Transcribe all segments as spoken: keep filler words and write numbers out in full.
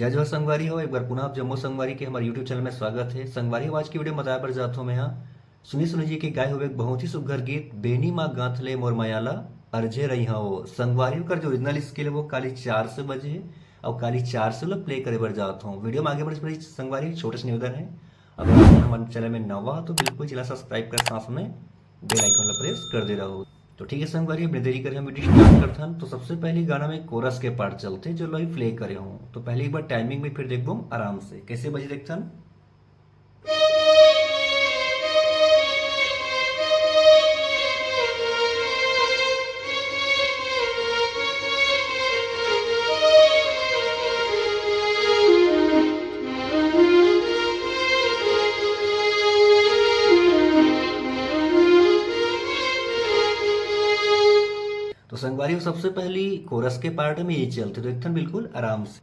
जय जोहार संगवारी हो, एक बार पुनः आप जम्मो संगवारी के हमारे YouTube चैनल में स्वागत है। संगवारी हो, आज की वीडियो में बताए बर जात हूँ मैं यहाँ सुनी सुनी जी के गाए हुए एक बहुत ही सुघर गीत, बेनी माँ गांथ ले मोर माया ला, अरझे रही हाँ वो। संगवारी हो, ओकर जो ओरिजिनल स्केल है वो काली चार से बजे है और काली चार से लोग प्ले करे बर जात हूँ। वीडियो में आगे बढ़े से पहले संगवारी हो, छोटे से निवेदन है, अगर आप हमारे चैनल में नवा हो तो बिल्कुल चैनल सब्सक्राइब कर साथ में बेल आइकन ला प्रेस कर दे रहो। तो ठीक है संगवारी, बिना देरी करे हम वीडियो स्टार्ट करथन। तो सबसे पहले गाना में कोरस के पार्ट चलते, जो ला प्ले करे हूँ। तो पहले एक बार टाइमिंग में फिर देखबो आराम से, कैसे बजे देखथन। तो संगवारी हो, सबसे पहली कोरस के पार्ट में ये चलते, तो एक ठन बिल्कुल आराम से।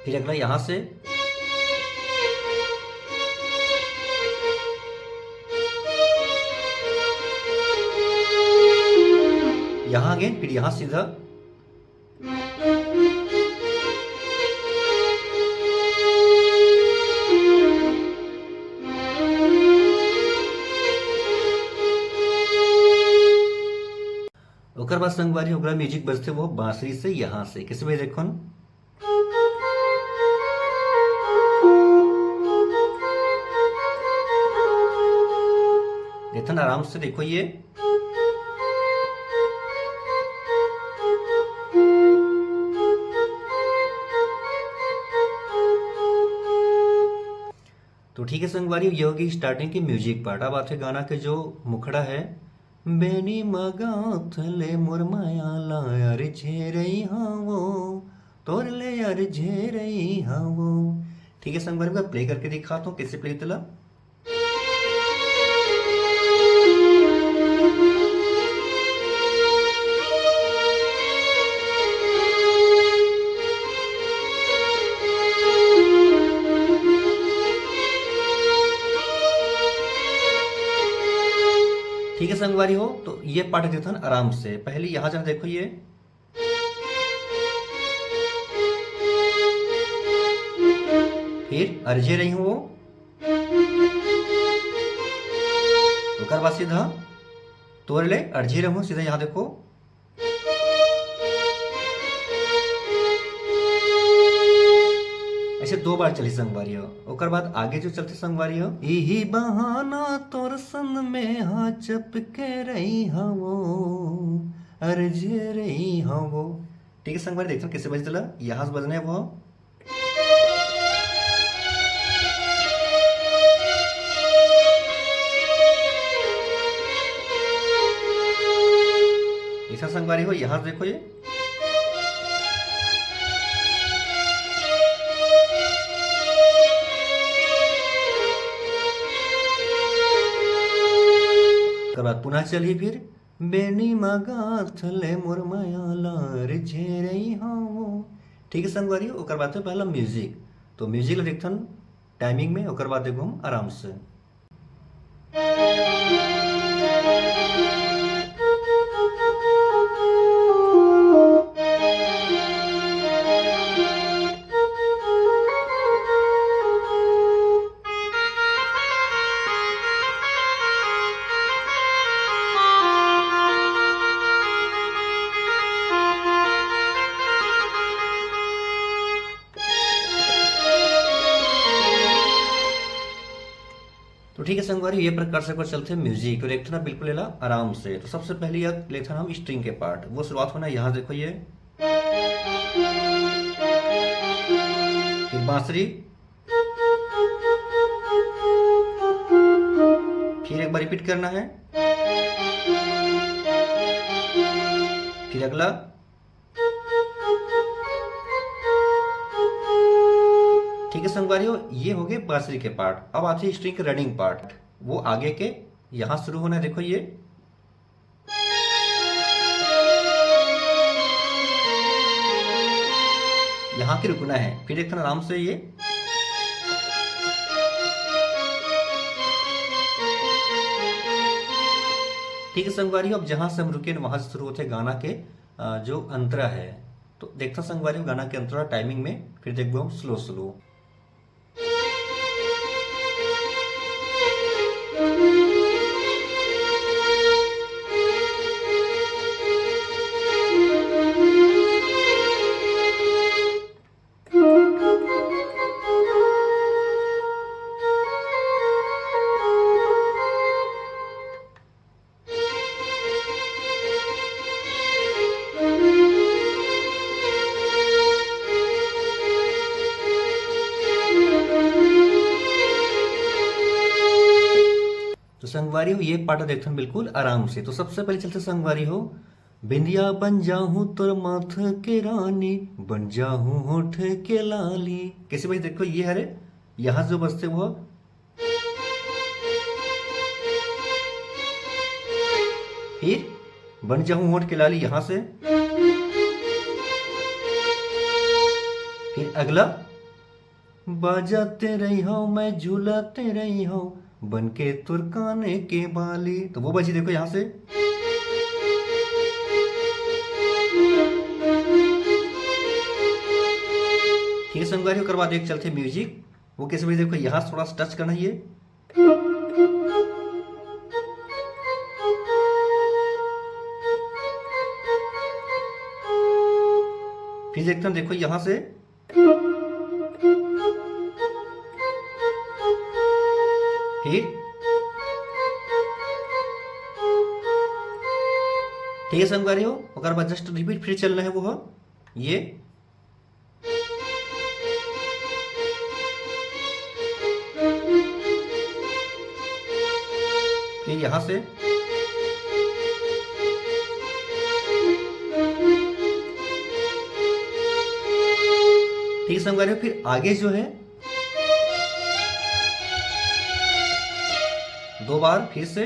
फिर अगला यहाँ से, यहाँ अगेन, फिर यहाँ सीधा। ओकर बाद संगवारी हो, अगला म्यूजिक बजथे वो बांसुरी से, यहाँ से किसी में देखो न। देखो न, आराम से देखो ये। तो ठीक है संगवारी, ये होगी स्टार्टिंग की म्यूजिक पार्ट। अब आथे गाना के जो मुखड़ा है, बेनी माँ गांथ ले मोर माया ला, अरझे रही हाँ वो, तोर ले अरझे रही हाँ वो। ठीक है संगवारी, मैं प्ले करके दिखाता हूँ कैसे प्ले होता ला। ठीक है संगवारी हो, तो ये पार्ट देखथन आराम से। पहले यहाँ जरा देखो ये, फिर अरझे रही हूँ वो, ओकर बाद सीधा तोर ले अरझे रहूँ, सीधा यहाँ देखो। ऐसे दो बार चली संगवारी हो, ओकर बाद आगे जो चलते संगवारी हो, इही बहाना तोर संग में हा चपके रही हवो, अरझे रही हवो। ठीक है संगवारी, देखथन कैसे बजथे ला। यहाँ से बजना है वो। ऐसा संगवारी हो, यहाँ से देखो ये। ओकर बाद पुनः चलही फिर। बेनी माँ गांथ ले मोर माया ला, अरझे रही हवो। ठीक है संगवारी, ओकर बाद में पहला म्यूजिक। तो म्यूजिक ला देखथन टाइमिंग में, ओकर बाद देखो हम आराम से। तो ठीक है संगवारी, ये प्रकार से एक बार चलथे म्यूजिक। तो देखथन ना बिल्कुल एला आराम से। तो सबसे पहले ये लेथन हम स्ट्रिंग के पार्ट, वो शुरुआत होना यहाँ देखो ये, फिर बांसुरी, फिर एक बार रिपीट करना है, फिर अगला। ठीक है संगवारी हो, ये हो गए बांसुरी के पार्ट। अब आते हैं स्ट्रिंग के रनिंग पार्ट, वो आगे के यहाँ शुरू होना है। देखो ये, यहाँ के रुकना है। फिर देखना आराम से ये, ठीक है संगवारी हो, अब जहाँ से हम रुके हैं, वहाँ से शुरू होथे गाना के, अ, जो अंतरा है। तो देखथन संगवारी हो गाना के अंतरा टाइमिंग में, फिर देखबो हम स्लो स्लो। तो संगवारी हो, ये पाठ देखथन बिल्कुल आराम से। तो सबसे पहले चलथे संगवारी हो, बिंदिया बन जाहूं तोर माथ के रानी, बन जाहूं होठ के लाली। कैसे भाई, देखो ये हरे, यहाँ जो बजथे वो, फिर बन जाहूं होठ के लाली यहाँ से, फिर अगला, बाजत रही हो, मैं झूलत रही हो, बन के तोर काने के बाली। तो वो बजी देखो यहाँ से। ठीक है संगवारी, ओकर बाद एक चलथे म्यूजिक, वो कैसे बजी देखो, यहाँ से थोड़ा सा टच करना है ये। फिर देखते हैं, देखो यहाँ से, फिर ठीक है संगवारी हो, ओकर बाद जस्ट रिपीट फिर चलना है वो हो ये। फिर यहाँ से ठीक है संगवारी हो, फिर आगे जो है दो बार फिर से।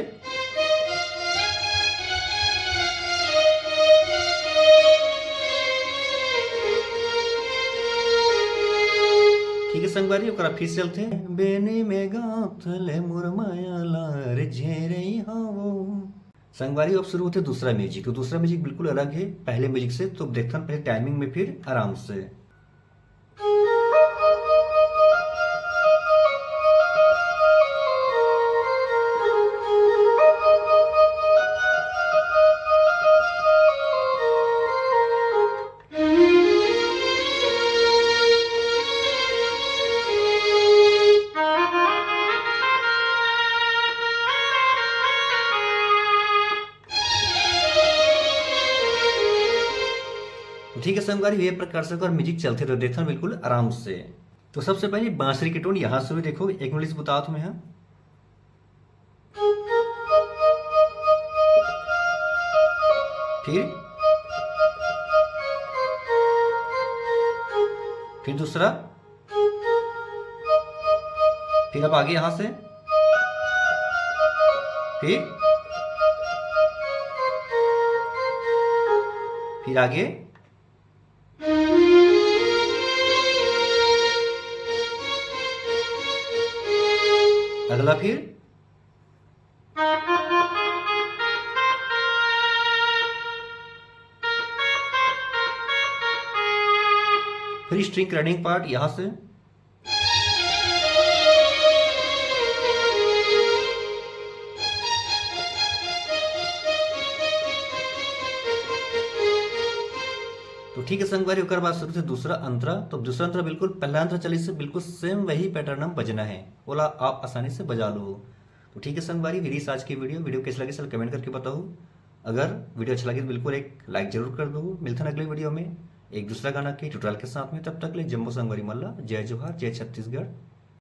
ठीक है संगवारी, ओकरा फिर से चलते हैं। बेनी में गाँव ले मोर माया ला रिझे रही हवो। संगवारी, अब शुरू होते दूसरा म्यूजिक। तो दूसरा म्यूजिक बिल्कुल अलग है पहले म्यूजिक से। तो देखथन पहले टाइमिंग में, फिर आराम से। तो ठीक है संगवारी, ये प्रकार से अगर म्यूजिक चलते तो देखथन बिल्कुल आराम से। तो सबसे पहले बांसुरी की टोन यहाँ शुरू, देखो एक मिनट बताओ तुम यहाँ, फिर फिर दूसरा, फिर अब आगे यहां से, फिर फिर आगे, अगला फिर, फिर स्ट्रिंग रनिंग पार्ट यहां से। तो ठीक है संगवारी, ओकर बाद शुरू से दूसरा अंतरा। तो दूसरा अंतरा बिल्कुल पहला अंतरा चली से बिल्कुल सेम वही पैटर्न हम बजना है, ओला आप आसानी से बजा लो। तो ठीक है संगवारी, मेरी आज की वीडियो, वीडियो कैसे लगे सर कमेंट करके बताओ। अगर वीडियो अच्छा लगे तो बिल्कुल एक लाइक जरूर कर दो। मिलते हैं अगले वीडियो में एक दूसरा गाना के ट्यूटोरियल के साथ में। तब तक ले जम्मो संगवारी मल्ला, जय जोहार, जय छत्तीसगढ़।